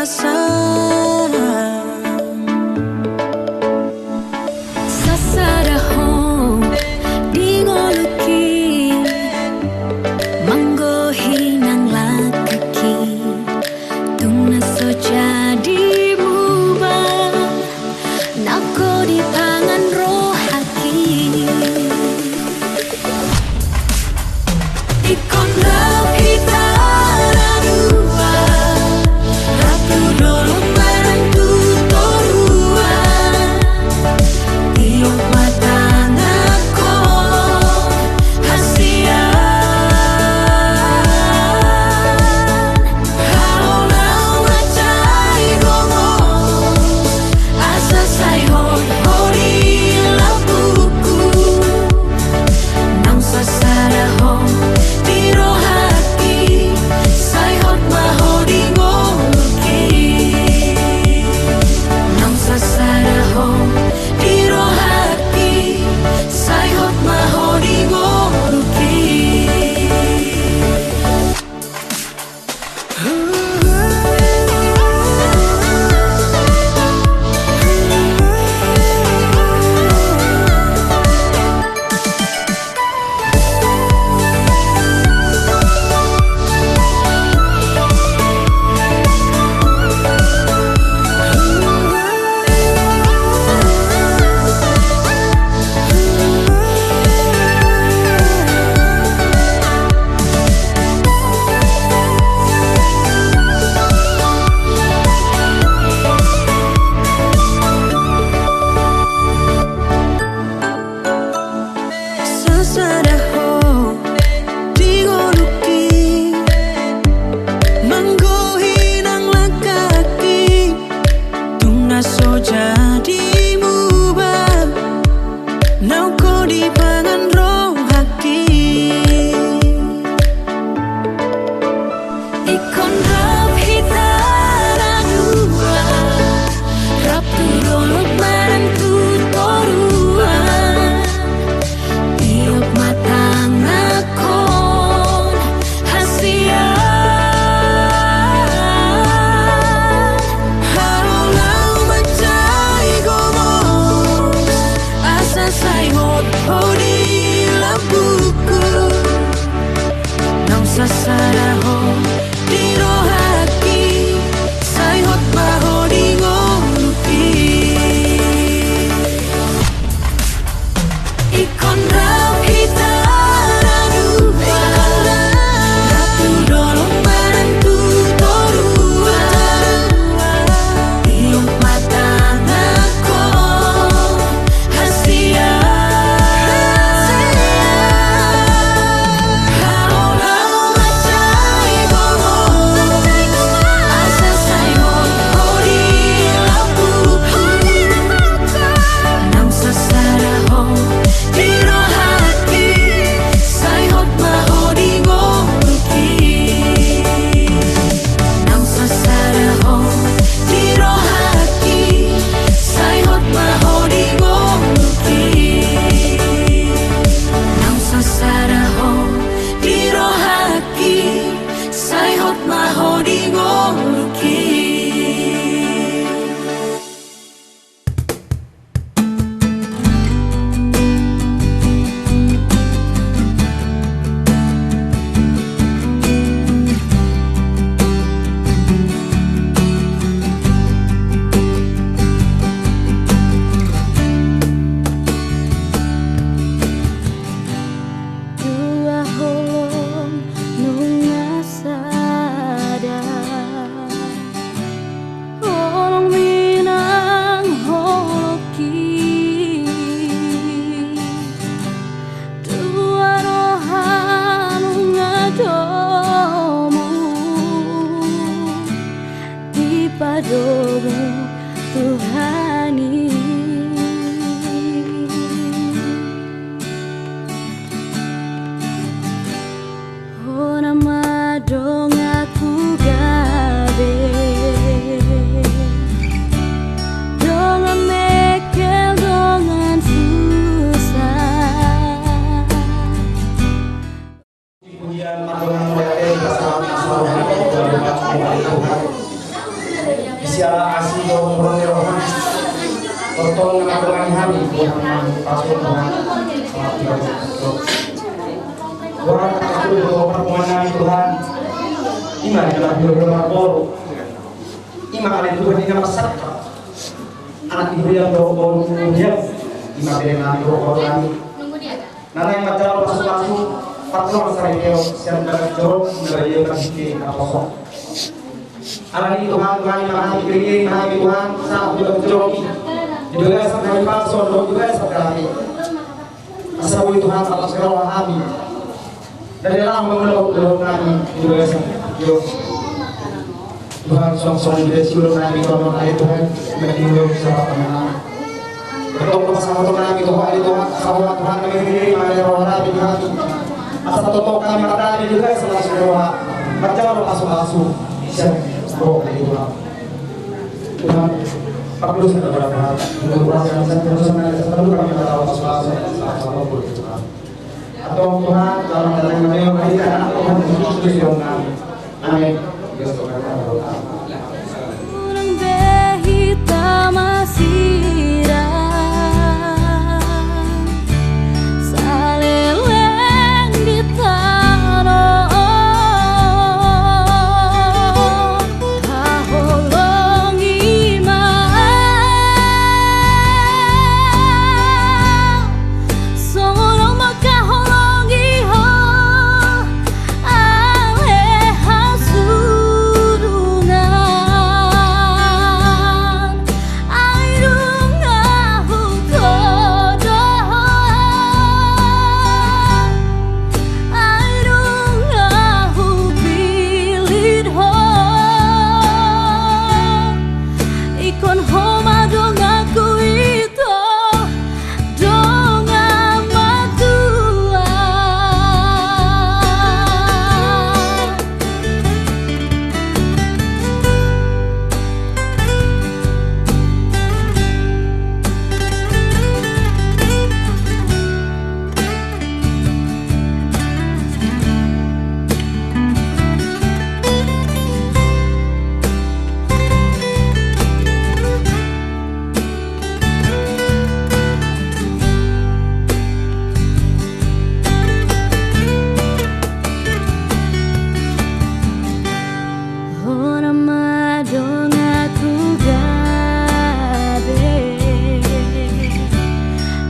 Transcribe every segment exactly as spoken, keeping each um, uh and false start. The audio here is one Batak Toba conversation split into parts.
Sasada ho di ngolungki, manggohi nang langkaki, tung na so jadi muba, nang ho dipangan rohaki. Ingkon rap hita na dua, rap tu dolok manang tu toruan, tiop ma tangan ho hasian. Halo na mansai gomos, asa sai hot ho di lambungku. Naung sasada ho di rohaki, sai hot ma ho di ngolungki. Naung sasada ho di rohaki, sai hot ma ho di ngolungki. Sasada ho di ngolungki, manggohi nang langkaki, tung na so jadi muba, naung ho dipangan rohaki. Ingkon rap hita na dua, rap tu dolok manang tu toruan, tiop ma tangan ho hasian. Halo na mansai gomos, asa sai hot ho di lambungku. Naung sasada ho di rohaki, sai hot ma ho di ngolungki. Ingkon rap hita na dua, rap tu dolok manang tu toruan, tiop ma tangan ho hasian. Halo na mansai gomos, asa sai hot ho di lambungku. Naung sasada ho di rohaki, sai hot ma ho di ngolungki. Naung sasada ho di rohaki, sai hot ma ho di ngolungki. Naung sasada ho di rohaki, sai hot ma ho di ngolungki. Dua holong nunga sada, holong mi nang holongki. Dua roha nunga domu dipadomu Tuhan i. Hona ma donganku gabe, dongan mengkel, dongan susah. Siala asi dohot holong ni roha, tongtong na mandongani hami, Tuhan, pasu Tuhan. Tuhan, pasu dohot parpunguan nami, Tuhan. Ima na marhulahula marboru. Ima ale Tuhan, ima marsangkap. Anak ni huriam dohot boru ni huriam. Ima bere nami dohot boru nami. Na naeng manjalo pasupasu, parjolo saripeon sian bagas joro, na badia marhite naposo. Alani i Tuhan, Tuhan i ma hami, bere i ma hami Tuhan, sahat tu bagas joro i. Di bagasan hami palsu, dohot di bagasan hami. Asa boi Tuhan, tapasrah roha hami. Dari dalam mengeluh, mengeluh hami, di bagasan joro i. Tuhan, suang songon i pe siulahon nami tu Ho, ale Tuhan, mending do sabar panangan. Bertong tu pasahaton nami tu Ho, ale Tuhan, asa Ho ma Tuhan na mangiring-iring, ale roha nami Tuhan. Asa tongtong hami mardame juga, asa las ni roha. Manjalo pasupasu sian Ho, ale Tuhan. Tuhan, pardongan nami, Tuhan. Tuhan, pardongan nami, Tuhan. Antong Tuhan, dalam datang kami, mari kita Tuhan Yesus Kristus, Tuhan kami. Amin. Unang be hita masirang, saleleng di tano on. Haholongi ma, songon on mangkaholongi Ho, ale hasudungan. Ai dung ahu todo Ho, ai dung ahu pillit Ho, ingkon Ho ma donganku, ito dongan matua. Hona ma donganku gabe,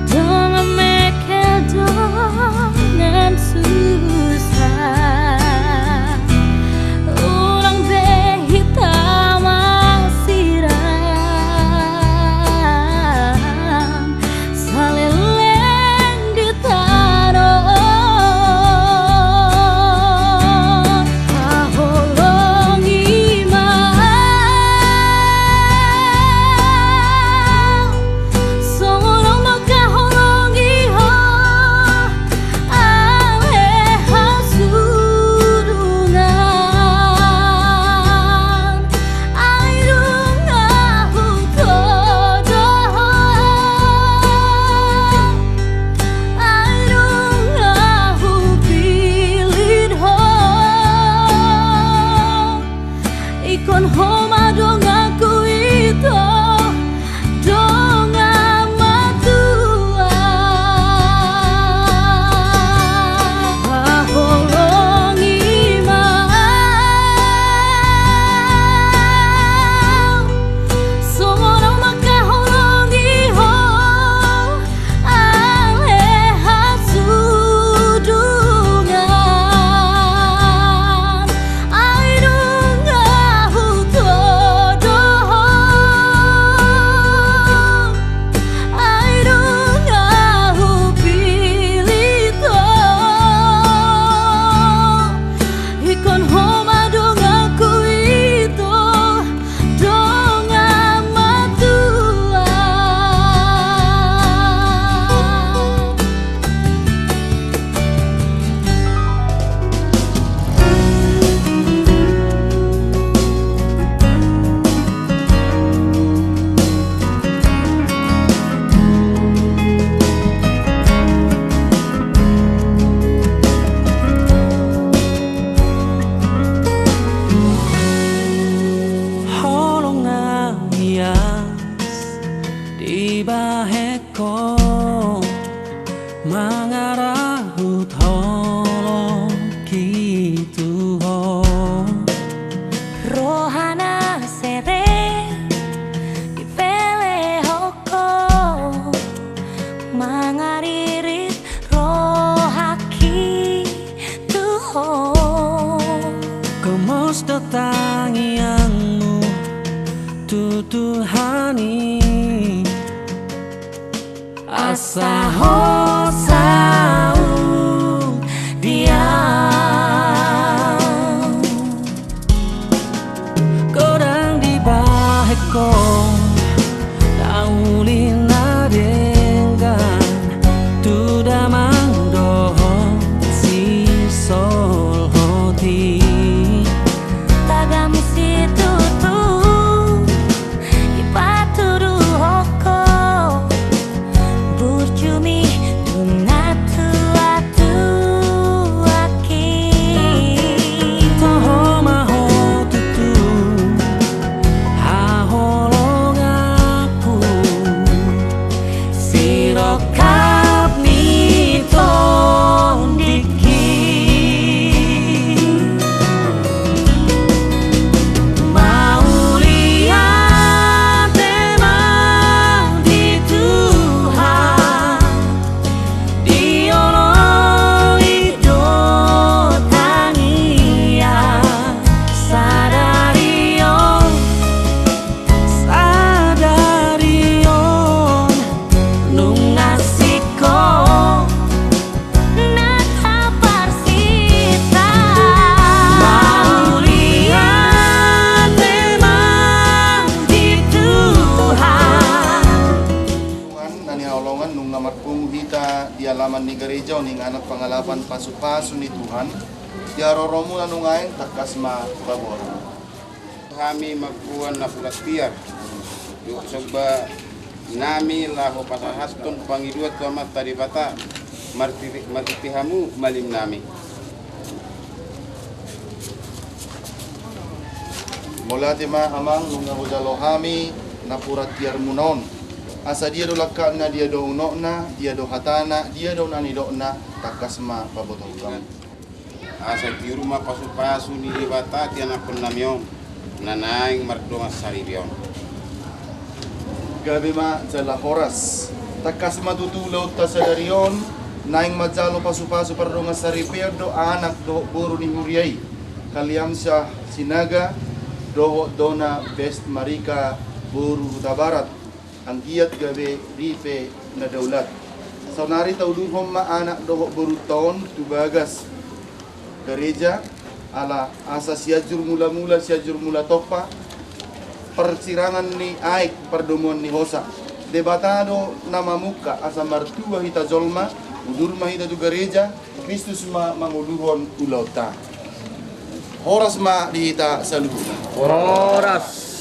dongan mengkel dongan susah. Unang be hita masirang, saleleng di tano on. Haholongi ma, songon on mangkaholongi Ho, ale hasudungan. Ai dung ahu todo Ho, ai dung ahu pillit Ho, ingkon Ho ma donganku, ito dongan matua. Haholongi ma, songon on mangkaholongi Ho, ale hasudungan. Ai dung ahu todo tangiangmu tu Tuhan i, asa ho saut di au. Godang dibahen ho na uli na denggan tu damang dohot sisolhot i. Tagan situtu dipatuduhon ho burjumi tu na tuak-tuak i. Toho ma ho tutu haholonganku, sirongkap ni tondik i. Mauliate ma di Tuhan, dioloi do tangiang sadari on, sadari on, nunga singkop na taparsinta. Mauliate ma di Tuhan. Tuhan na hinaholongan, nunga marpungu hita di alaman ni gareja on inganan pangalapan pasupasu ni Tuhan. Di haroromuna nuaeng tangkas ma paboa hami mamboan napuran tiar. Dohot somba nami laho pasahathon pangidoan tu Amanta Debata, marhite, marhite hamu malim nami. Mauliate ma amang, nunga hujalo hami napuran tiarmuna on. Asa dia do langkatna, dia do unokna, dia do hatana, dia do na nidokna, tangkas ma pabotohon hami. Asa tiur ma pasupasu ni Debata di anakkon nami on, na naeng mardongan saripe on. Gabe ma jala horas. Tangkas ma tutu ulaonta sadari on, naeng manjalo pasupasu pardongan saripeon do anak dohot boru ni huria i, Kaliamsyah Sinaga dohot Dona Best Marika boru Hutabarat. Anggiat gabe ripe na daulat. Saonari tauduhon ma anak dohot borunta on tu bagas gareja, ala asa Sianjur Mulamula, Sianjur Mulatompa, parsirangan ni aek, pardomuan ni hosa. Debata do na mamungka asa martua hita jolma, udur ma hita tu gareja, Kristus ma mangoluhon ulaonta. Horas ma di hita saluhutna. Horas.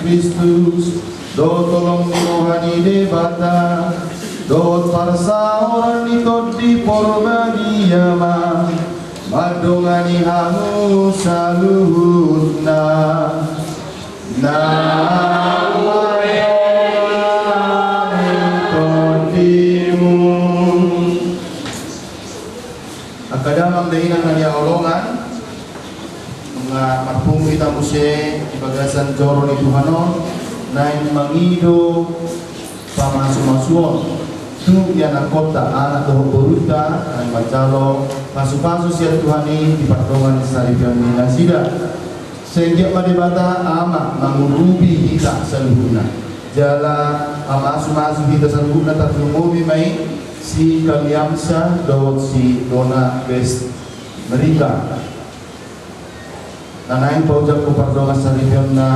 Kristus, dohot holong ni roha ni Debata, dohot parsaoran ni Tondi Porbadia ma mandongani hamu saluhutna. Na ule ni tondimu. Angka damang dainang na hinaholongan, nunga marpungu hita muse di bagasan joro ni Tuhan on, naeng mangido pamasumasuon tu ianakhonta, anak dohot borunta, naeng manjalo pasupasu sian Tuhan i di pardongan saripeon ni nasida. Sai anggiat ma Debata Ama mangurupi hita saluhutna, jala mamasumasu hita saluhutna, tarlumobi ma i si Kaliamsa dohot si Dona West Merika, na naeng paujak tu pardongan saripeonna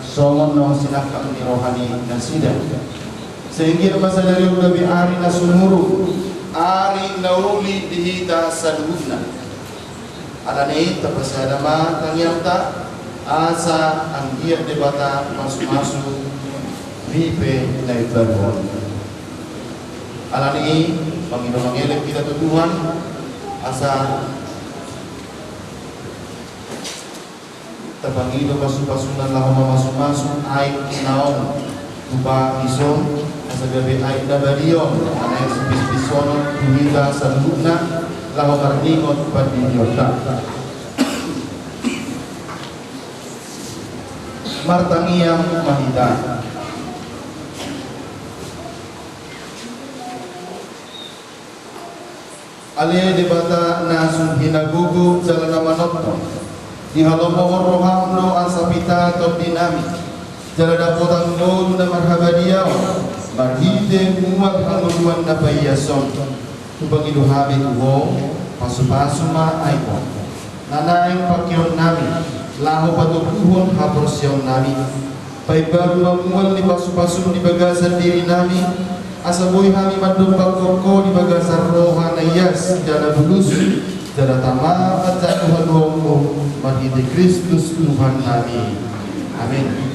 songon naung sinangkap ni roha ni nasida. Sai anggiat ma sadari on gabe ari na sumurung, ari na uli di hita saluhutna. Alani i, tapasada ma tangiangta asa anggiat Debata masumasu ripe na imbaru on. Alani i, mangido mangelek hita tu Tuhan asa tapangido pasupasuna laho mamasumasu aek naung tupa dison, asa gabe aek na badia on, na naeng sipispishon tu hita saluhutna laho marningot pandidionta. Martangiang ma hita. Ale Debata na sun hinagogo jala na manongtong, dihalomohon roham do asa pita tondinami, jala dapotan ngolu na marhabadiaon marhite mual hangoluan na paias on. Hupangido hami tu Ho, pasupasu ma aek on, na naeng pangkeonnami laho patoguhon haporseaonnami. Paimbaru ma mual ni pasupasum di bagasan dirinami, asa boi hami mandompakhon Ho di bagasan roha na ias jala bulus, jala tama manjalo haluaonmu, marhite Kristus Tuhannami. Amin.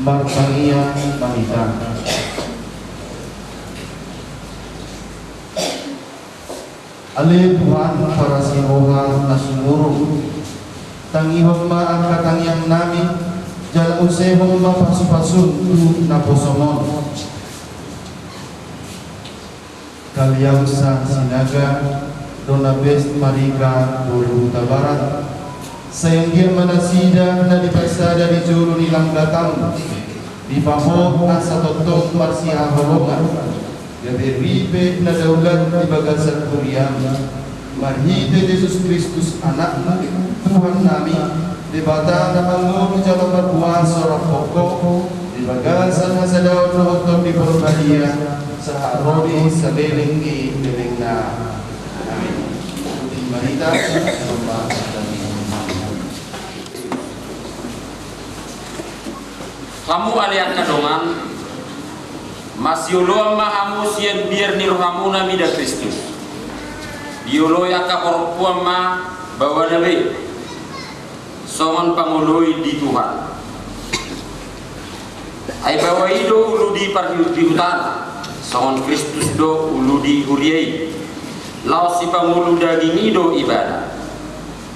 Martangiang ma hita. Ale Tuhan parasi roha na sumurung, Tangihon ma angka tangiangnami, jala usehon ma pasupasum tu naposomon. Kaliausan Sinaga, Dona Best Mariga, Boru Huta Barat. Sai anggiat ma nasida na diparsada di jolo ni langgatam, dipahot asa tongtong marsihaholongan, gabe ripe na daulat di bagasan huriam. Marhite Jesus Kristus Anakmu, Tuhannami, Debata na mangolu jala markuaso rap Ho, di bagasan hasadaon dohot Tondi Porbadia, sahat ro di saleleng ni lelengna. Amin. Ikuti ma hita. Hamu ale angka dongan, masioloan ma hamu sian biar ni rohamuna mida Kristus. Dioloi angka parompuan ma baoana be songon pangoloi di Tuhan. Ai baoa i do ulu di parhutana, songon Kristus do ulu di huria i. Laos sipangolu daging i do ibana.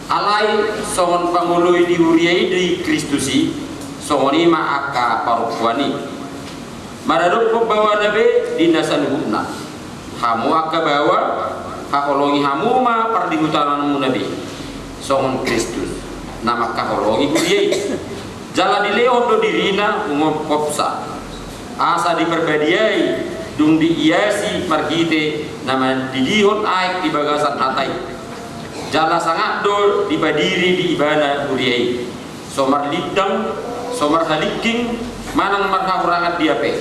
Alai songon pangoloi di huria i di Kristus i, songon i ma angka parompuan i. Maradophon baoana be di na saluhutna. Hamu angka baoa, haholongi hamu ma pardihutananmuna be songon Kristus, na mangkaholongi huria i. Jala dilehon do dirina punguan hopsa, asa diparbadiai dung diiasi marhite na mandidihon aek di bagasan hata i. Jala sangap do dipadiri di ibana huria i, so marlindang, so marhalingking, manang marhahurangan dia pe,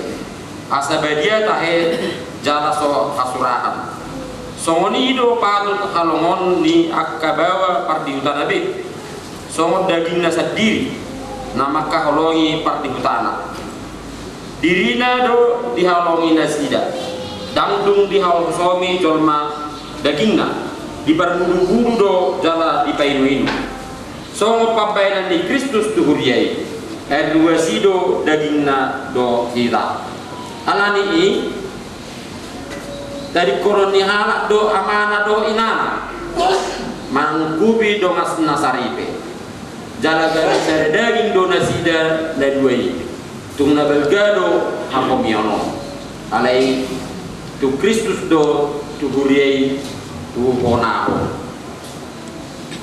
asa badia tahe jala so hasurahan. Songon i do patut halongon ni angka baoa pardihutana be, songon dagingna sandiri, na mangkaholongi pardihutana. Dirina do dihaholongi nasida, ndang dung dihaholongi jolma dagingna, diparbudubudu do jala dipainuinu. Songon pambahenan ni Kristus tu huria i, ai ruas i do dagingna dohot hita. Alani i, tadingkonon ni halak do amana dohot inana, mangungkupi dongan na saripe. Jala gabe sada daging do nasida na dua i. Tung na balga do hapomion on. Alai tu Kristus do, tu huria i, tu hona on.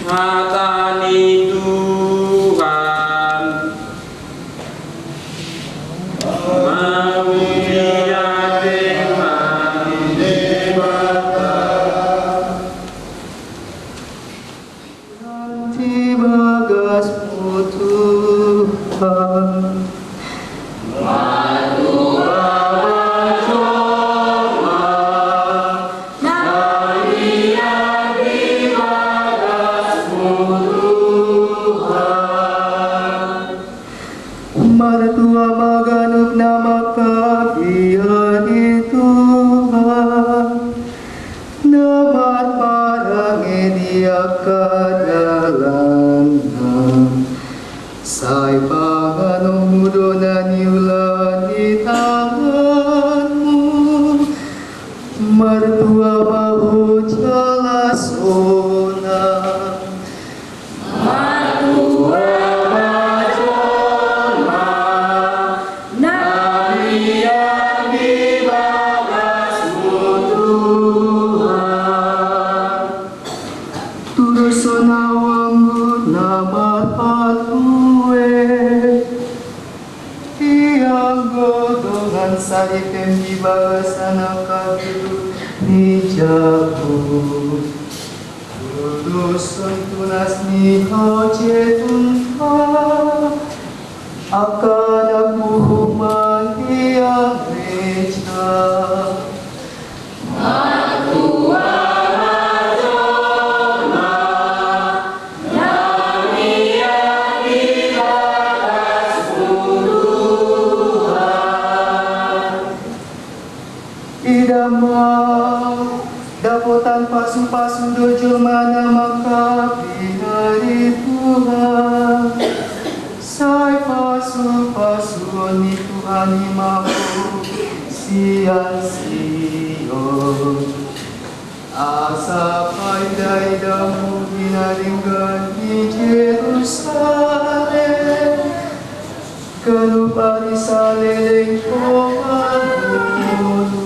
Hata ni Tuhan. Mauliate ma di Debata. Di bagasmu Tuhan. Martua ma jolma na liat di bagasmu Tuhan. Martua ma ganup na mangkabiari Tuhan, na marparange di angka dalanna. Sai panganonmu do na niula ni tanganmu. Martua ma ho jala sonang. Martua ma jolma na liat di bagasmu Tuhan. Tudos do na uanggut na marpatue. Ianggo dongan saripe di bagasan angka pitu ni jabu. Tudoshon tunas ni hau je Tuhan, angka na huhut manghiang reja. Martua ma jolma na liat di bagasmu Tuhan. Ida ma, dapotan pasupasu do jolma na mangkabiari Tuhan. Sai pasupasuon ni Tuhan i ma ho sian Sion. Asa paidaidamu di na denggan di Jerusalem, ganup ari saleleng ho marguru.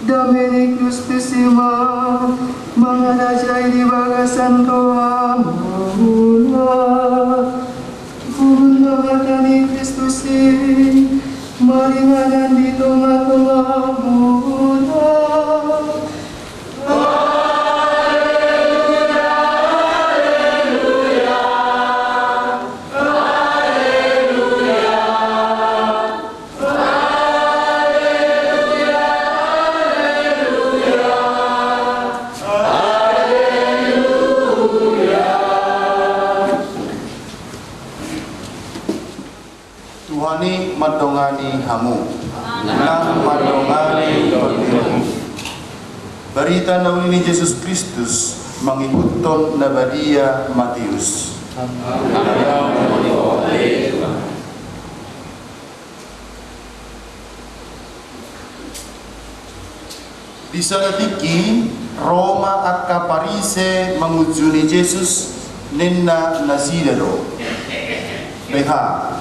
Dame ni Kristus i ma mangarajai di bagasan rohamuna. Gurun ma hata ni Kristus i maringanan di tongatongamuna. Tuhan i mandongani hamu. Nang mandongani hamu. Barita na uli ni Jesus Kristus mangihuthon na badia Mateus. Di sada tingki, ro ma angka Parise mangunjuni Jesus, ninna nasida do: Beha,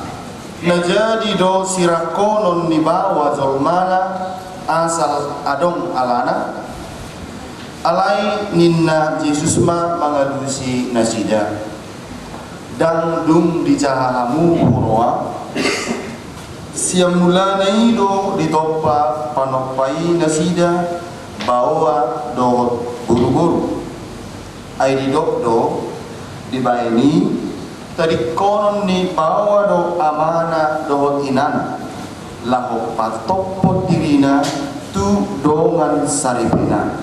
na jadi do sirangkonon ni baoa jolmana asal adong alana? Alai ninna Jesus ma mangalusi nasida: Ndang dung dijaha hamu huroha? Sian mulana i do ditompa panompa i nasida baoa dohot boruboru. Ai didok do, dibaen i, tadingkonon ni baoa do amana dohot inana, laho patophot dirina tu dongan saripena.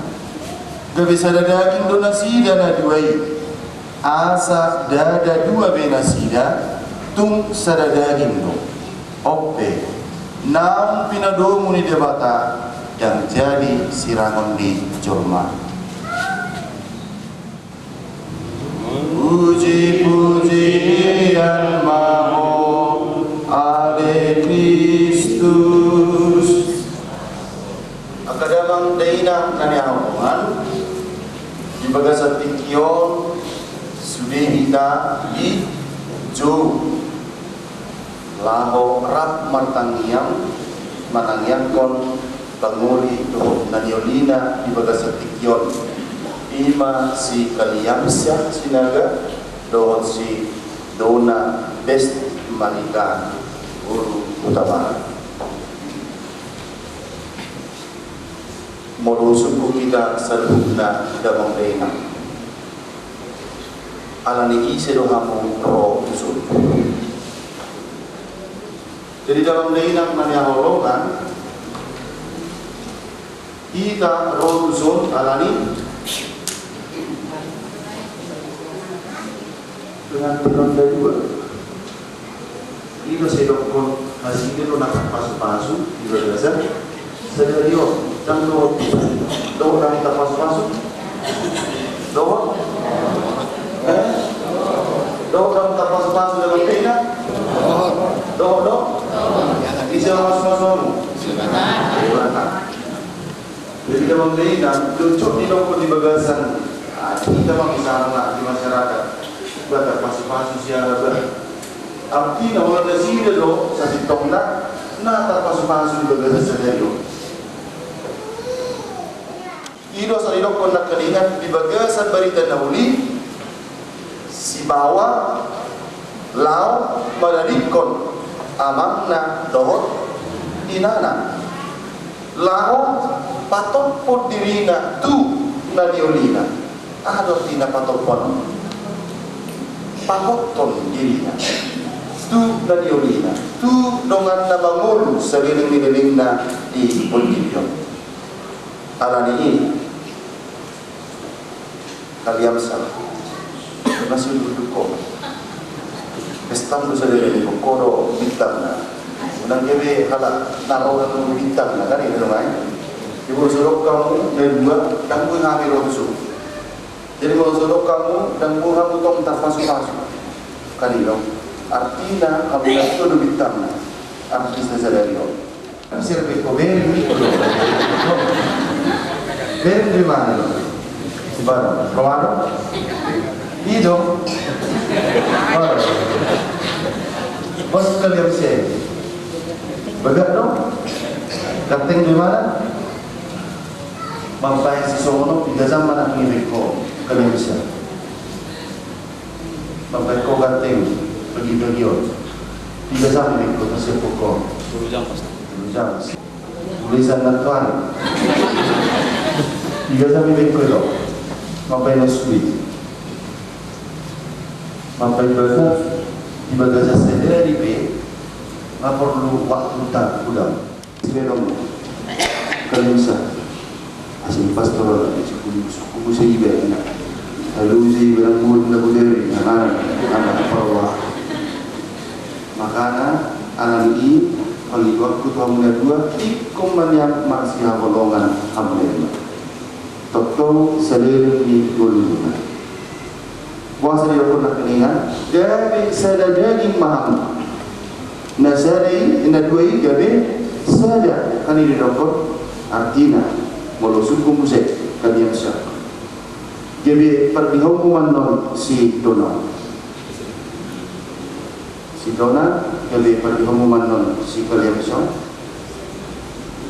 Gabe sada daging do nasida na dua i. Asa ndada dua be nasida, tung sada daging do. On pe, naung pinadomu ni Debata, ndang jadi sirangon ni jolma. Pujipujian ma Ho, ale Kristus. Angka damang dainang na hinaholongan, di bagasan tingki on sude hita dijou laho rap martangiang, manangiangkon pangoli dohot na niolina di bagasan tingki on. I ma si Kaliamsyah Sinaga dohot si Dona Best Marika, Guru Hutabarat. Molo husungkun hita saluhutna damang dainang, alani ise do hamu ro tuson? Jadi damang dainang na hinaholongan, hita ro tuson alani pengantin on na dua. I do sai didokkon nasida do na tarpasupasu di bagasan sadari on. Ndang dohot, dohot na tarpasupasu? Dohot? Eh? Dohot na tarpasupasu di bagasan? Dohot do? Ise na pasupasu hamu? Debata. Jadi damang dainang, jotjot didokkon di bagasan, ah, hita ma misalna di masyarakat, ba tarpasupasu si aha ba. Artina holan nasida do sasintongna na tarpasupasu di bagasan sadari on. I do asa didokkon nangkiningan di bagasan barita na uli, sibaoa laho manadingkon amangna dohot inana, laho patophot dirina tu na niolina. Aha do artina patophot? Pahothon dirina. Tu na niolina, tu donganna mangolu saleleng ni lelengna di portibi on. Alani i, Kaliamsa, masih duduk ko. Pestam tu saleleng ni ho do bintangna. Unang gabe halak na ro nang bintangna kan i do mai. Ibu sodok hamu na dua, dang boi hami ro tu so. Jadi molo sodok hamu, dang boi hamu tong tarpasupasu. Kan i do. Artina hamu na dua do bintangna. Artis na sadari on. Bisa lebih ko beri ni ko do. Beri di mana do? Di mana? Romano? I do. Bos Kaliamsa. Bagak do. Ganteng di mana? Mambaen sisongon on, piga jam ma na hibege ho, Kaliamsa? Mambaen ho ganteng, pagi-pagi on. Piga jam hibege ho, tasiap ho? Tolu jam pasti. Tolu jam. Mulai sian nantuari. Piga jam hibege ho do? Mambaen os be. Mambaen bagas, di bagasan sadari pe, nga porlu waktu tak udang. Sibenom, Kaliamsa. Asing pastor, suku, suku muse iba, na. Lalu muse iba, nang mur, na buderi, na, na, na, na, parwa. Makana, alani i, pangidoanku tu hamu na dua, ingkon ma nian marsihaholongan hamu na dua. Tongtong saleleng ni ngoluna. Boasa didokkon nangkiningan, gabe sada daging ma hamu. Na sada i, na dua i gabe sada, kan i didokkon. Artina, molo suku muse, Kaliamsa, gabe pardihononmu ma annon si Donau. Si Donau, gabe pardihononmu ma annon si Kaliamsa.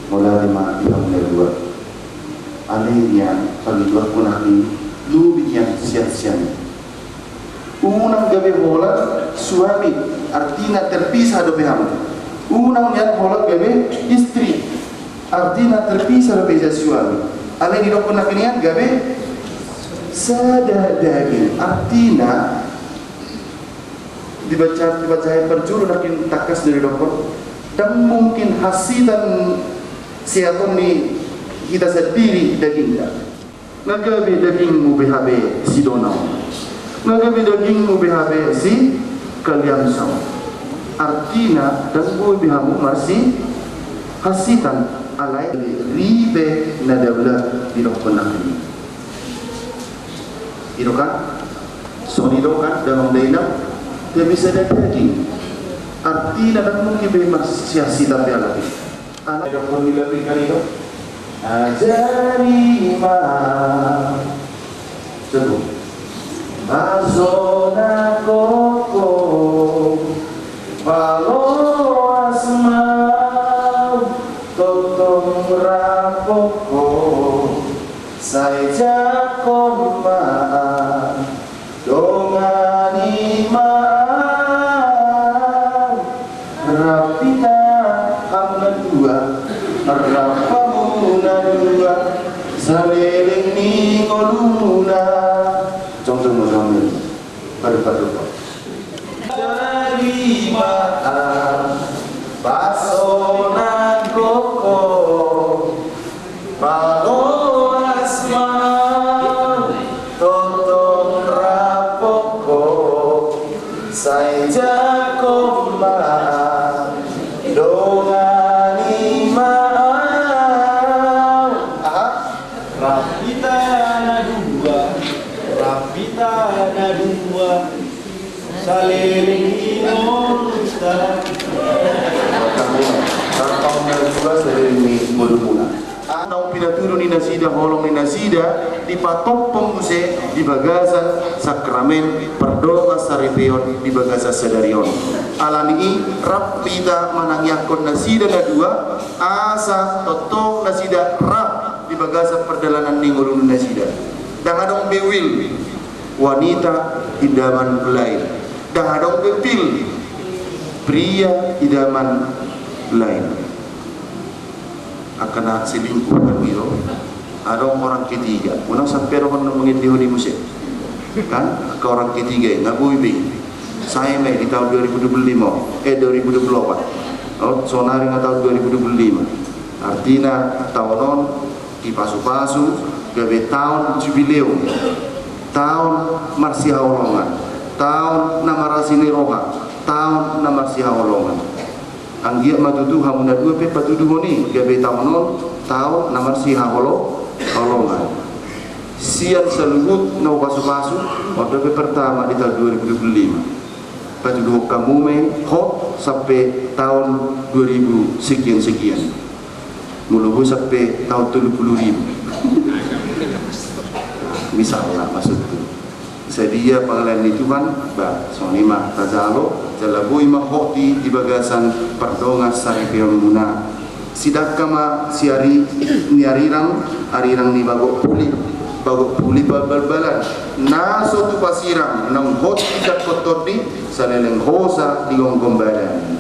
Mauliate ma di hamu na dua. Alai nian, pangidoanku nangkin, lobi nian sian-sian. Unang gabe holan suami, artina terpisah dope hamu. Unang nian holan gabe istri, artina terpisah dope sian suami. Alai didokkon nangkiningan gabe sada daging, artina dibaca, dibaca parjolo nangkin tangkas do didokkon. Dang mungkin hansitan seaton ni hita sandiri dagingta. Nga gabe dagingmu be hape si Donau. Nga gabe dagingmu be hape si Kaliamsa. Artina, dang boi be hamu marsihansitan, alai ripe na daulat didokkon nangkin. I do kan? Songon i do kan, damang dainang, gabe sada daging. Artina, dang mungkin be marsihansitan be halak i. Anak dokkon ni lalu ikan itu. Ajari ma. Sebut. Masona koko. Paloas ma. Totong rapoko. Sai jakon ma. Dongani ma au, rap hita hamu na dua, rap hamu na dua, saleleng ni ngoluna. Jongjong ma, jongjong. Padu, padu, padu. Tarima au, pasona koko. Paloas ma, totong rapoko, sai jakon ma, dongani ma au. Aha. Rap hita na dua, rap hita na dua. Saleleng ni ngolunta. Rap hamu na dua saleleng ni ngolumuna. Naung pinatudu ni nasida holong ni nasida, dipatophon muse di bagasan sakramen pardongan saripeon di bagasan sadari on. Alani i rap hita manangiangkon nasida na dua, asa tongtong nasida rap di bagasan pardalanan ni ngolu ni nasida. Ndang adong be wil wanita idaman lain. Ndang adong be pil pria idaman lain. Angka na selingkuh kan gitu. Adong orang ketiga. Unang sampe adong na mangende ho di muse. Kan? Angka orang ketiga, nga boi be. Sae ma i di taon dua ribu dua puluh lima, eh, dua ribu dua puluh empat. Oh, sonari ma taon dua ribu dua puluh lima. Artina taon on dipasu-pasu gabe taon jubileum, taon marsihaholongan, taon na marasi ni roha, taon na marsihaholongan. Anggiat ma tutu hamu na dua pe patuduhon i gabe taon on taon na marsihaholongan. Sian saluhut na hupasu-pasu, on dope pertama di taon dua ribu dua puluh lima. Patuduhon hamu ma i hot sampe taon dua ribu sekian-sekian. Molo boi sampe taon tolu puluh ribu. Misalna maksudku. Sadia pangalaho ni Tuhan, ba, songon i ma tajalo, jala boi ma hot i di bagasan pardongan saripeonmuna. Sidangka ma siari ni arirang, arirang ni bagok puli, bagok puli balbalan. Na so tupa sirang, naung hot i dapot di saleleng hosa di gomgom badan.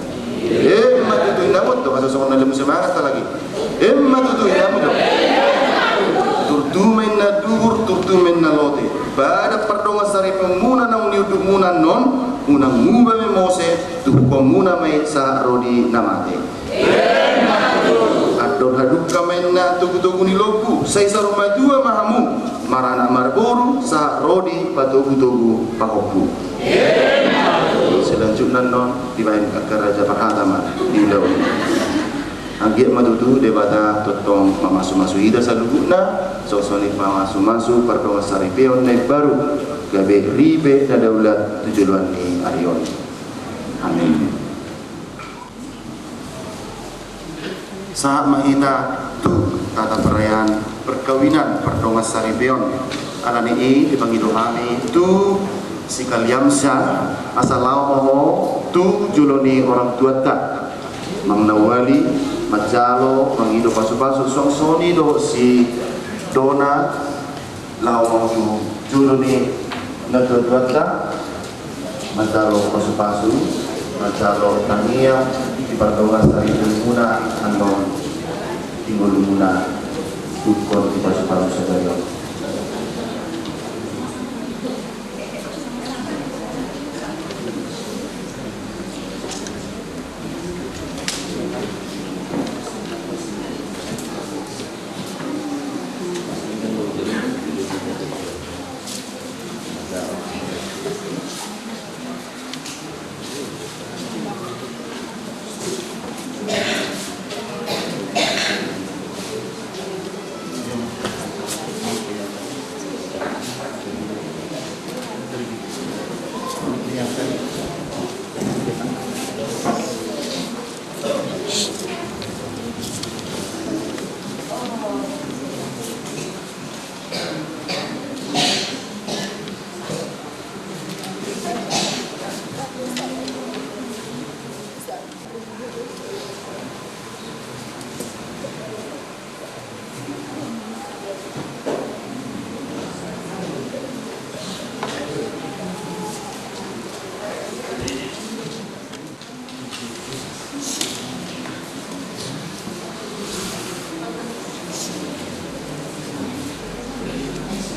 Emma tutu, inna muse do, asa songon na lemu semangat lagi. Emma tutu, inna muse do. Turtu ma inna duhur, turtu ma inna lote. Badan pardongan saripeonmuna naung niundukmuna annon, unang muba ma i mose, tubuhonmuna ma i sahat ro di na mate. Andor hadungka ma inna togu-togu ni lombu, sai saur matua ma hamu, maranak marboru, sahat ro di patogu-togu pahompu. Selanjutna annon dibaen angka raja parhata ma di ulaon i. Anggiat ma tutu Debata tongtong mamasu-masu hita saluhutna, songon i pamasu-masu pardongan saripeon na imbaru, gabe ripe na daulat tu joloan ni ari on. Amin. Sahat ma hita tu tata perayaan perkawinan pardongan saripeon. Alani i dipangido hami tu Sikaliamsa asa laho ma ho tu jolo ni orang tuanta. Manang na uali manjalo mangido pasu-pasu songon i dohot si Dona. Laho tu jolo ni natua-tuanta, manjalo pasu-pasu, manjalo tangiang di pardongan saripeonmuna annon di ngolumuna, dungkon dipasu-pasu sadari on.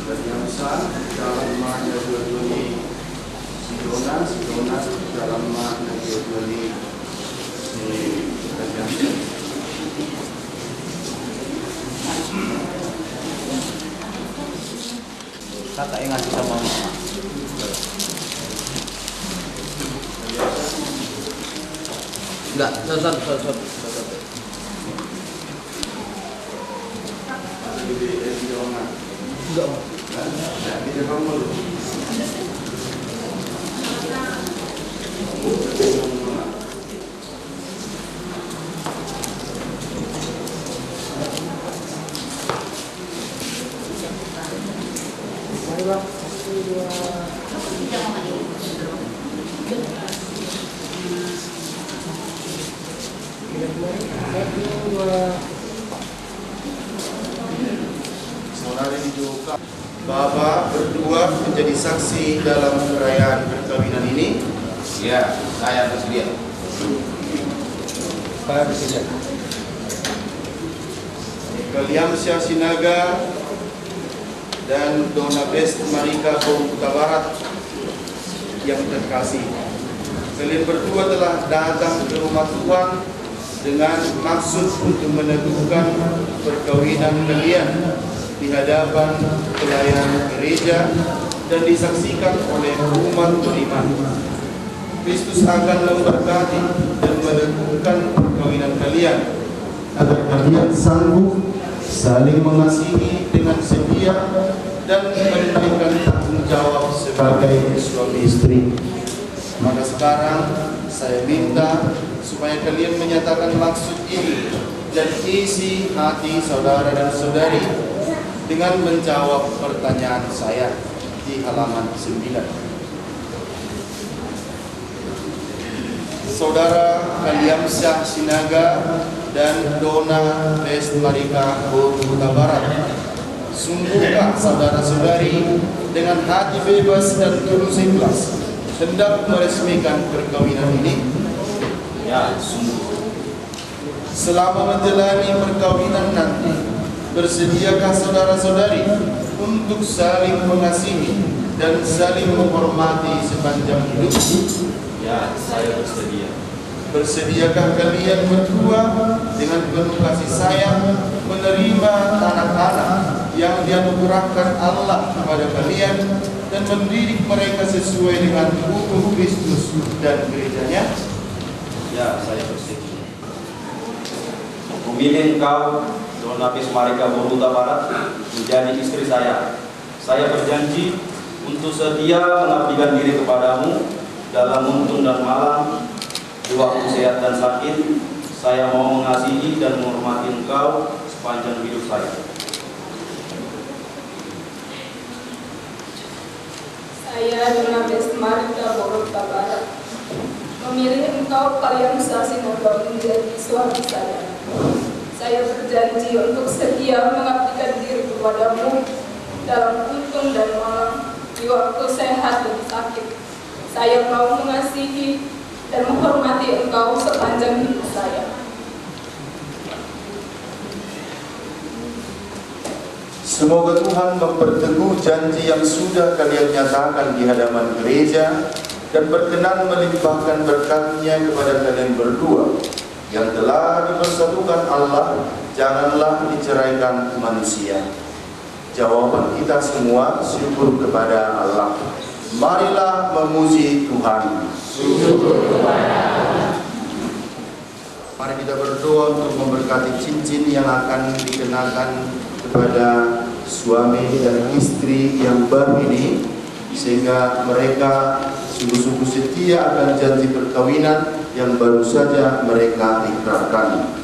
Sikaliamsa, dalan ma na dua-dua ni si Dona, si Dona, dalan ma na dua-dua ni, eh, Sikaliamsa. Kata ingat kita mama. Enggak, satu, satu, satu, satu, satu. Enggak, Om. Bapak berdua menjadi saksi dalam perayaan perkawinan ini. Ya, saya bersedia. Saya bersedia. Kalian Sinaga dan Dona Best Marika Boru Kutabarat yang terkasih. Kalian berdua telah datang ke rumah Tuhan dengan maksud untuk meneguhkan perkawinan kalian di hadapan pelayan gereja dan disaksikan oleh umat beriman. Kristus akan memberkati dan meneguhkan perkawinan kalian, agar kalian sanggup saling mengasihi dengan setia dan menunaikan tanggung jawab sebagai suami istri. Maka sekarang saya minta supaya kalian menyatakan maksud ini dan isi hati saudara dan saudari dengan menjawab pertanyaan saya di halaman sembilan. Saudara Kaliamsyah Sinaga dan Dona Best Marika Boru Hutabarat, sungguhkah saudara-saudari dengan hati bebas dan tulus ikhlas hendak meresmikan perkawinan ini? Ya, sungguh. Selama menjalani perkawinan nanti, bersediakah saudara-saudari untuk saling mengasihi dan saling menghormati sepanjang hidup? Ya, saya bersedia. Bersediakah kalian berdua dengan penuh kasih sayang menerima anak-anak yang dianugerahkan Allah kepada kalian dan mendidik mereka sesuai dengan hukum Kristus dan gereja-Nya? Ya, saya bersedia. Memilih engkau, Dona Best Marika Boru Hutabarat, menjadi istri saya. Saya berjanji untuk setia mengabdikan diri kepadamu dalam untung dan malang, di waktu sehat dan sakit. Saya mau mengasihi dan menghormati engkau sepanjang hidup saya. Saya, Dona Best Marika Boru Hutabarat, memilih engkau, Kaliamsyah Sinaga, menjadi suami saya. Saya berjanji untuk setia mengabdikan diri kepadamu dalam untung dan malang, di waktu sehat dan sakit. Saya mau mengasihi dan menghormati engkau sepanjang hidup saya. Semoga Tuhan memperteguh janji yang sudah kalian nyatakan di hadapan gereja dan berkenan melimpahkan berkat-Nya kepada kalian berdua yang telah dipersatukan Allah, janganlah diceraikan manusia. Jawaban kita semua syukur kepada Allah. Marilah memuji Tuhan. Mari kita berdoa untuk memberkati cincin yang akan dikenakan kepada suami dan istri yang baru ini, sehingga mereka sungguh-sungguh setia akan janji perkawinan yang baru saja mereka ikrarkan.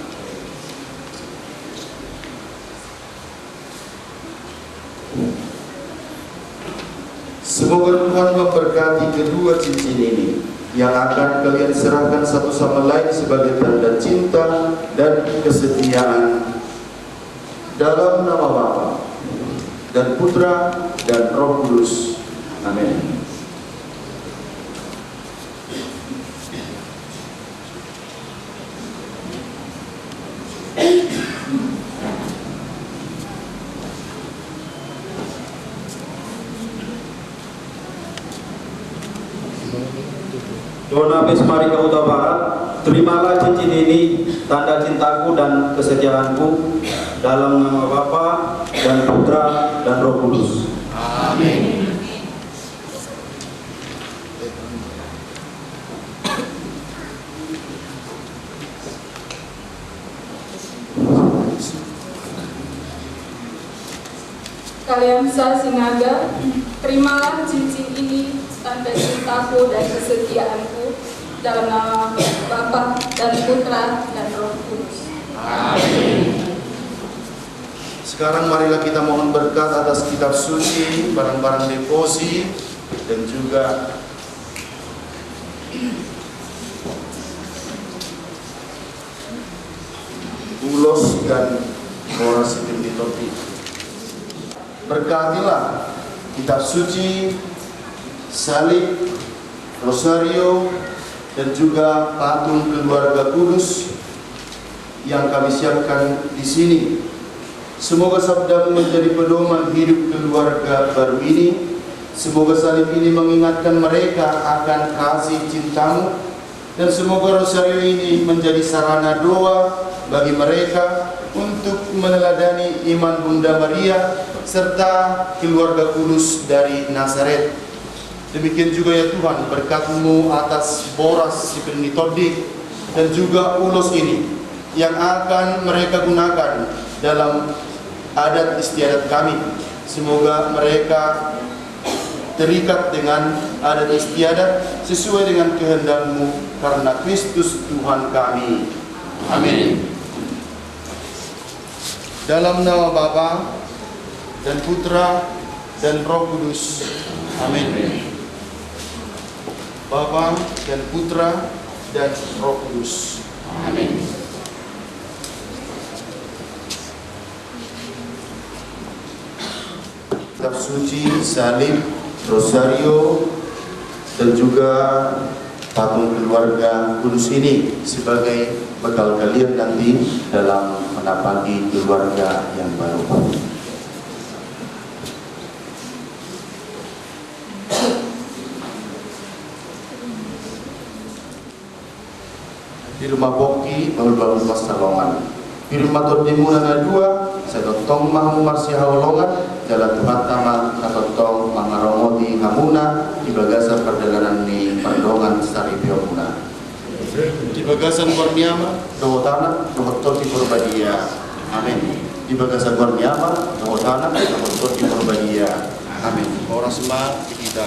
Semoga Tuhan memberkati kedua cincin ini yang akan kalian serahkan satu sama lain sebagai tanda cinta dan kesetiaan, dalam nama Bapa dan Putra dan Roh Kudus. Amin. Dona Best Marika Hutabarat, terimalah cincin ini, tanda cintaku dan kesetiaanku, dalam nama Bapa dan Putra dan Roh Kudus. Amin. Kalian sa Sinaga, terimalah cincin ini, tanda cintaku dan kesetiaanku, dalam nama Bapa dan Putra dan Roh Kudus. Amin. Sekarang marilah kita mohon berkat atas kitab suci, barang-barang deposi, dan juga ulos dan horas sipin di topi. Berkatilah kitab suci, salib, rosario, dan juga patung keluarga kudus yang kami siapkan di sini. Semoga sabdamu menjadi pedoman hidup keluarga baru ini, Semoga salib ini mengingatkan mereka akan kasih cintamu, dan semoga rosario ini menjadi sarana doa bagi mereka untuk meneladani iman Bunda Maria serta keluarga kudus dari Nazaret. Demikian juga ya Tuhan, berkat-Mu atas boras si Peni Tondi dan juga ulos ini yang akan mereka gunakan dalam adat istiadat kami. Semoga mereka terikat dengan adat istiadat sesuai dengan kehendak-Mu karena Kristus Tuhan kami. Amin. Dalam nama Bapa dan Putra dan Roh Kudus. Amin. Bapa dan Putra dan Roh Kudus. Amin. Kitab suci, salib, rosario, dan juga patung keluarga kudus ini sebagai bekal kalian nanti dalam menapaki keluarga yang baru. Pir ma pongki, bahulbahul pansalongan. Pir ma tondimuna na dua, sai tongtong ma hamu marsihaholongan, jala Tuhanta ma na tongtong mangaramoti hamuna di bagasan pardalanan ni pardongan saripeonmuna. Di bagasan goar ni Ama, dohot Anak, dohot Tondi Porbadia. Amin. Di bagasan goar ni Ama, dohot Anak, dohot Tondi Porbadia. Amin. Horas ma di hita.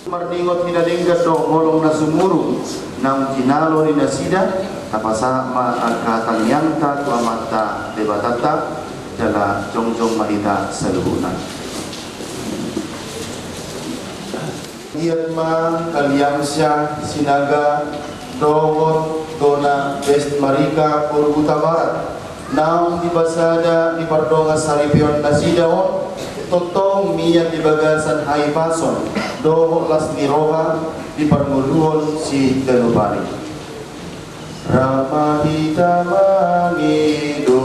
Marningot hinadenggan dohot holong na sumurung naung jinalo ni nasida, tapasahat ma angka tangiangta tu Amanta Debatanta, jala jongjong ma hita saluhutna. Iat ma Kaliamsa Sinaga dohot Dona Best Marika Porbutabarat, naung dipasada di pardongan saripeon nasida on, tongtong mian di bagasan hahipason dohot las ni roha di parngoluon siganup ari. Rap ma hita mangido.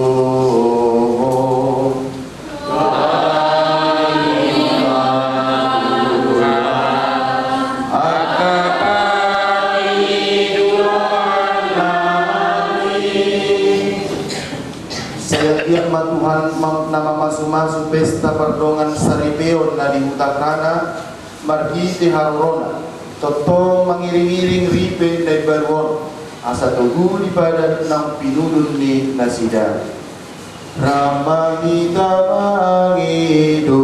Angka pangidoan nami. Sai anggiat ma Tuhan ma-, na mamasumasu pesta pardongan saripeon na di huta Kana, marhite harorona, tongtong mangiringiring ripe na imbaru on, asa togu di padan naung pinudun ni nasida. Rap ma hita mangido.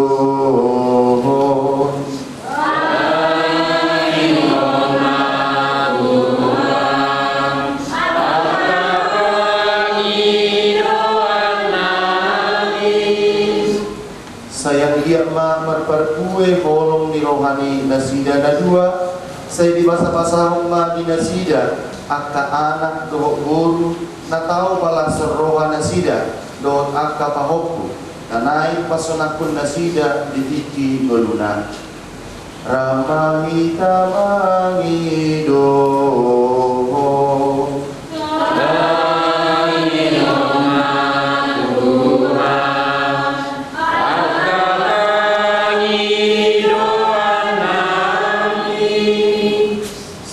Sai anggiat ma marparbue holong ni roha ni nasida na dua, sai dipasapasahon ma di nasida angka anak dohot boru na tau palashon roha nasida dohot angka pahompu na naeng pasonangkon nasida di tingki ngoluna. Rap ma hita mangido.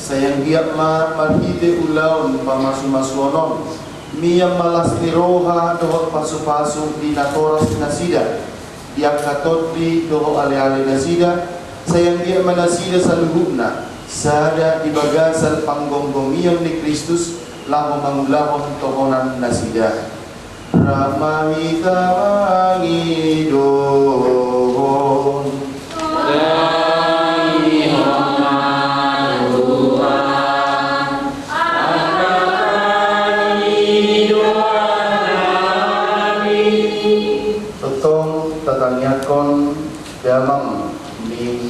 Sai anggiat ma marhite ulaon pamasumasuon on, mian ma las ni roha dohot pasupasu di natoras nasida, di angka tondi dohot aleale nasida, sai anggiat ma nasida saluhutna sada di bagasan panggomgomion ni Kristus laho mangulahon tohonan nasida. Rap ma hita mangido. Tongtong tatangiangkon damang ni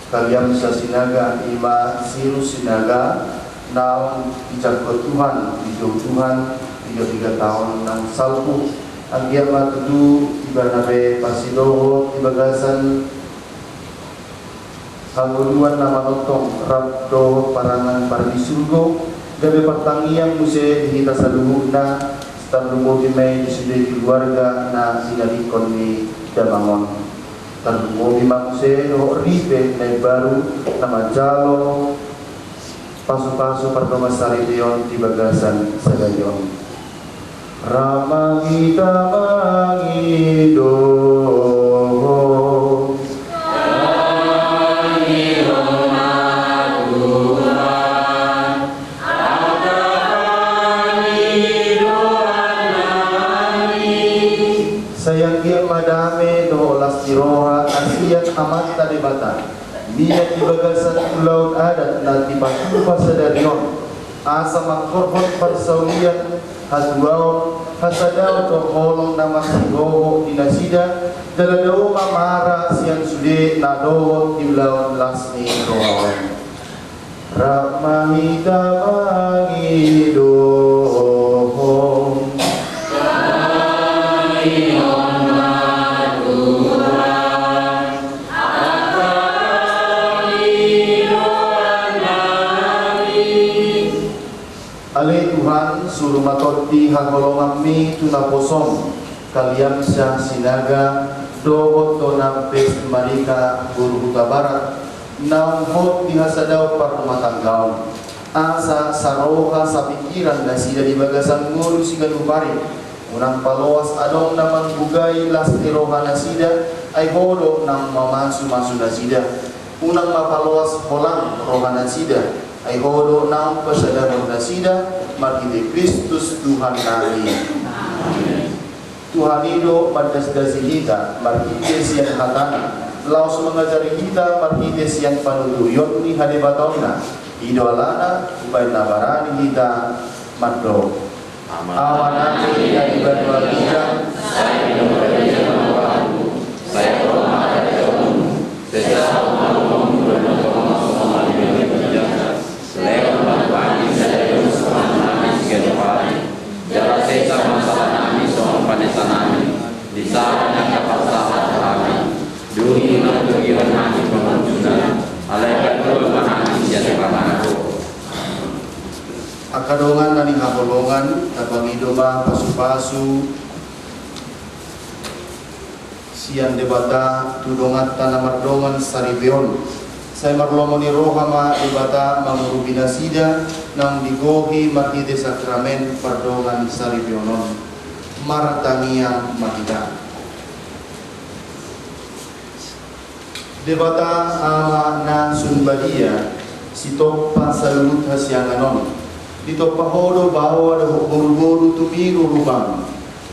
Kaliamsa Sinaga, i ma Sirus Sinaga, naung dijangkon Tuhan, dijou Tuhan piga-piga taon naung salpu. Anggiat ma tutu ibana be parsidohot di bagasan Hangoluan na manongtong rap dohot parangan pardisurgo, gabe partangiang muse di hita saluhutna, tarlumobi ma i di sude keluarga na tinadingkon ni damang on. Tarlumobi ma muse dohot ripe na imbaru na manjalo pasupasu pardongan saripeon di bagasan sadari on. Rap ma hita mangido. Sai anggiat ma dame dohot las ni roha na sian Amanta Debata, mian di bagasan ulaon adat na dipatupa sadari on, asa manghorhon parsaulian, hatuaon, hasadaon dohot holong na marsihohot di nasida, jala dao ma mara sian sude na dohot di ulaon las ni roha on. Rap ma hita mangidohon. Ale Tuhan, suru ma tondi haholonganMi tu naposoM, Kaliansyah Sinaga, dohot Dona Best Marika boru Hutabarat, naung hot di hasadaon parrumatanggaon. Asa saroha sapikiran nasida di bagasan ngolu siganup ari. Unang paloas adong na manggugai las ni roha nasida, ai Ho do naung mamasumasu nasida. Unang ma paloas holang roha nasida, ai Ho do naung pasadahon nasida, marhite Kristus Tuhannami. Tuhan i do mandasdasi hita marhite sian hataNa, laos mangajari hita marhite sian panuturion ni hadebataonNa. I do alana umbahen na barani hita mandok. Amanami na di banua ginjang, sai pinangido ma goarMu, sai ro ma harajaonMu, sai saut ma lomoMu di banua tonga songon na di banua ginjang. Lehon ma tu hami sadari on sipanganonnami siganup ari, jala sesa ma salanami songon panesanami di sahala na mangaparsahat tu hami. Dung i unang togihon hami pangunjunan, alai pangago ma hami sian pangago. Angka dongan na nihaholongan, tapangido ma pasupasu sian Debata tu donganta na mardongan saripe on. Sai marlomo ni roha ma Debata mangurupi nasida naung digohi marhite sakramen pardongan saripeon on. Martangiang ma hita. Debata Ama na sun badia, sitompa saluhut hasiangan on, ditompa Ho do baoa dohot boruboru tumiru rupaM,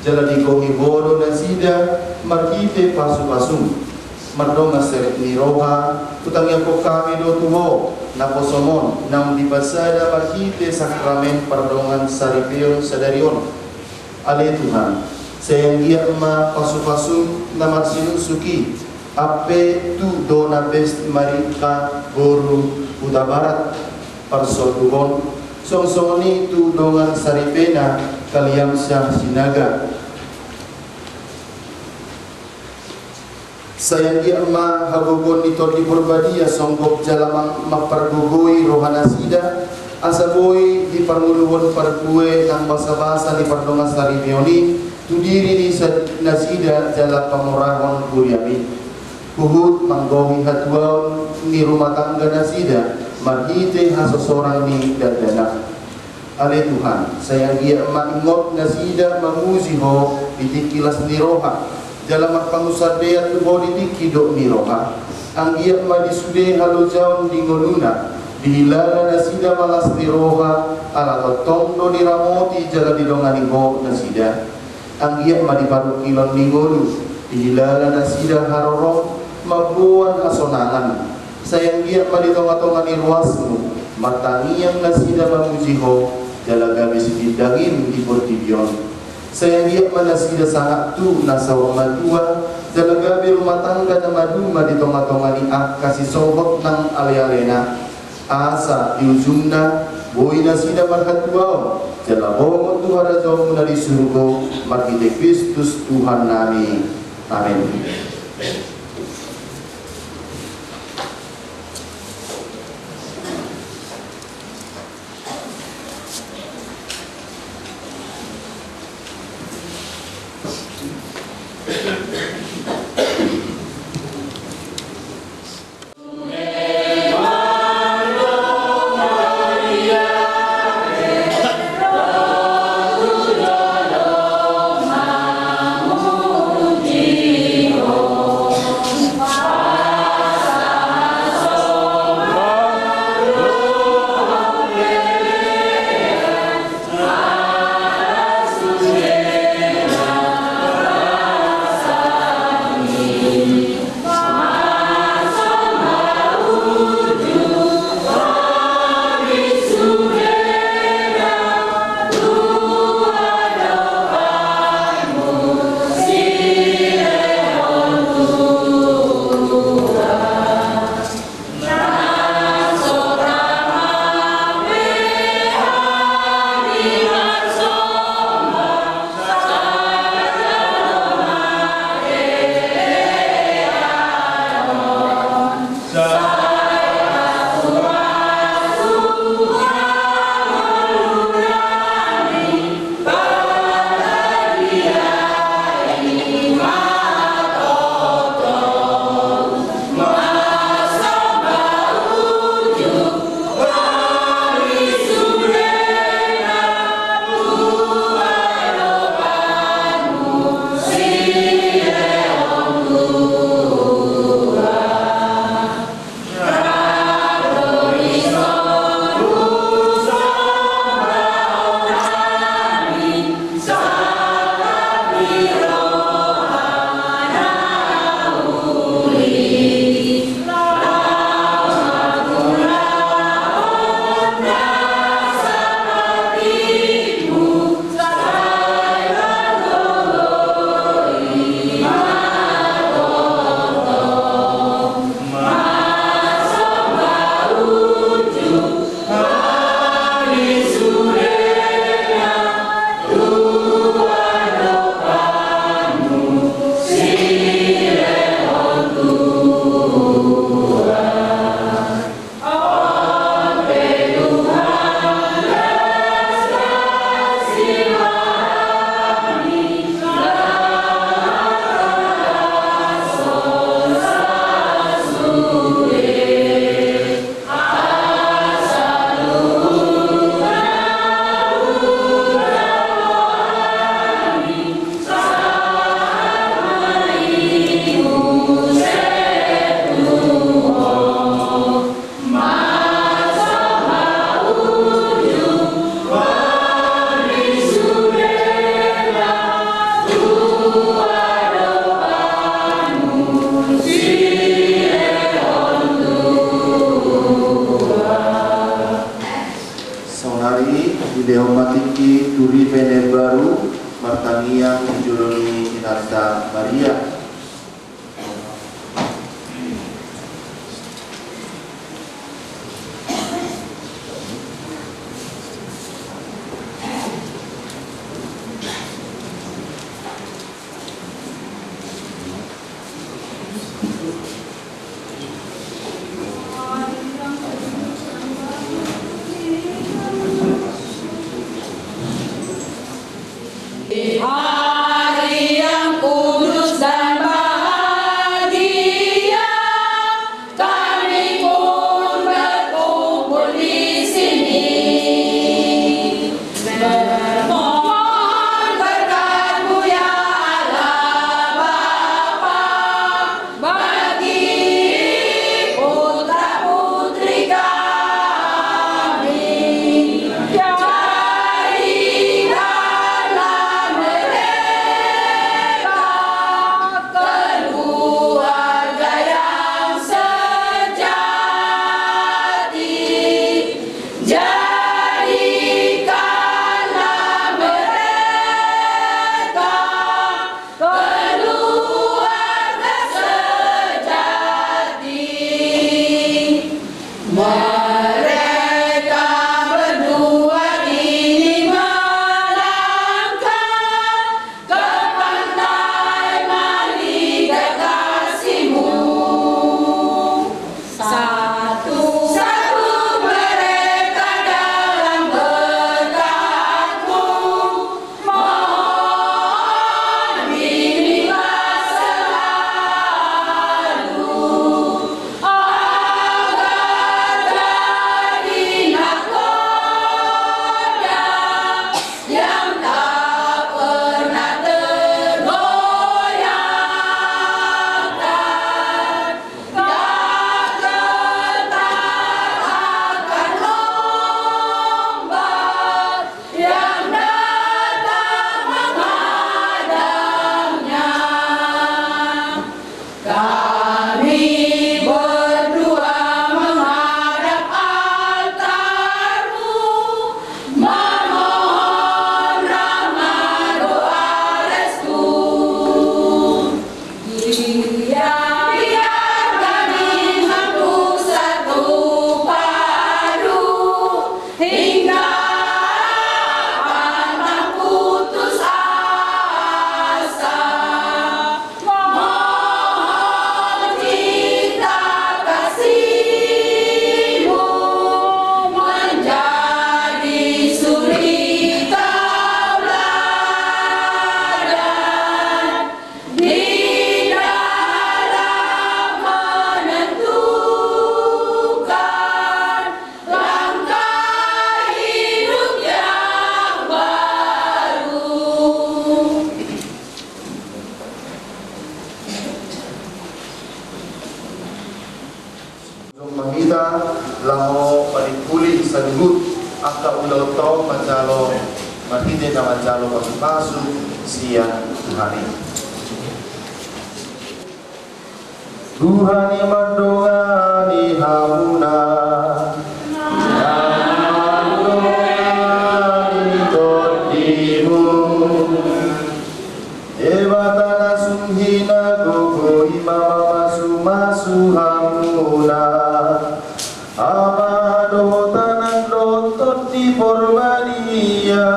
jala digohi Ho do nasida marhite pasupasuM. Mardongan serep ni roha, hutangiangkon hami do tu Ho naposoM on naung dipasada marhite sakramen pardongan saripeon sadari on. Ale Tuhan, sai anggiat ma pasupasuM na marsinuksuk i, ampe tu Dona Best Marika boru Hutabarat parsonduhon, songon i tu dongan saripena Kaliansyah Sinaga. Sai anggiat ma hagogoon ni Tondi Porbadia songgop jala mang-, mampargogoi roha nasida, asa boi di parngoluhon parbue nang basabasa ni pardongan saripeon i tu diri ni sa-, nasida jala pamurahon huriaMi. Huhut manggohi hatuaon ni rumah tangga nasida marhite hasosorang ni dakdanak. Ale Tuhan, sai anggiat ma ingot nasida mamuji Ho di tingki las ni roha, jala marpangunsandean tu Ho di tingki dok ni roha. Anggiat ma di sude halojaon di ngoluna, dihilala nasida ma las ni roha, ala tongtong do diramoti jala didongani Ho nasida. Anggiat ma di parungkilon ni ngolu, dihilala nasida haroro mamboan hasonangan. Sai anggiat ma di tongatonga ni ruasMu, martangiang nasida mamuji Ho, jala gabe sitindangiM di portibi on. Sai anggiat ma nasida sangap tu na saur matua, jala gabe rumah tangga na maduma di tongatonga ni angka sisongot nang alealena. Asa di ujungna, boi nasida marhatuaon, jala bongot tu harajaonMu na di surgo, marhite Kristus Tuhannami. Amen. Dihot ma tingki tu ripe na imbaru, martangiang di jolo ni Inanta Maria. Hari yang kudus dan bahagia, kami pun berkumpul di sini. Memohon berkat-Mu, ya Allah Bapa, bagi putra-putri kami. Jadikanlah mereka keluarga yang sejati. Jadikanlah mereka keluarga sejati. Mereka berdua ini melangkah ke pantai melihat kasih-Mu. Satu-satu mereka dalam berkat-Mu. Mohon bimbinglah selalu, agar jadi nahkoda yang tak pernah tergoyahkan. Gagal tak akan ombak yang datang menghadangnya. Kami berdua menghadap altar-Mu, memohon rahmat doa restu. Ia biar kami mampu satu padu hingga pantang putus asa. Mohon cinta kasih-Mu menjadi suri tauladan di dalam menentukan langkah hidup yang baru. Jumpa hita laho panimpuli saluhut angka ulaonta on manjalo marhite na manjalo pasupasu sian Tuhan i. Tuhan i mandongani hamuna. Tuhan i mandongani tondimu. Debata na sumhinagogo i ma mamasumasu hamuna. Ama dohot Anak dohot Tondi Porbadia.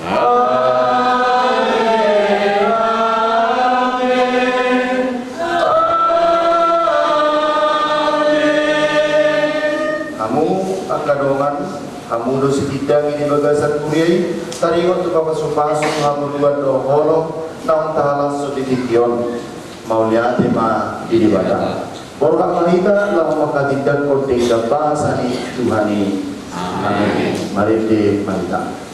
Amen. Amen. Amen. Hamu angka dongan, hamu do sitindangi di bagasan kuria i, taringot tu pasupasu hamu dua dohot holong naung tahalashon di tingki on. Mauliate ma di Debata. Borhat ma hita laho manghatindanghon denggan basa ni Tuhan i. Amen. Marende ma hita.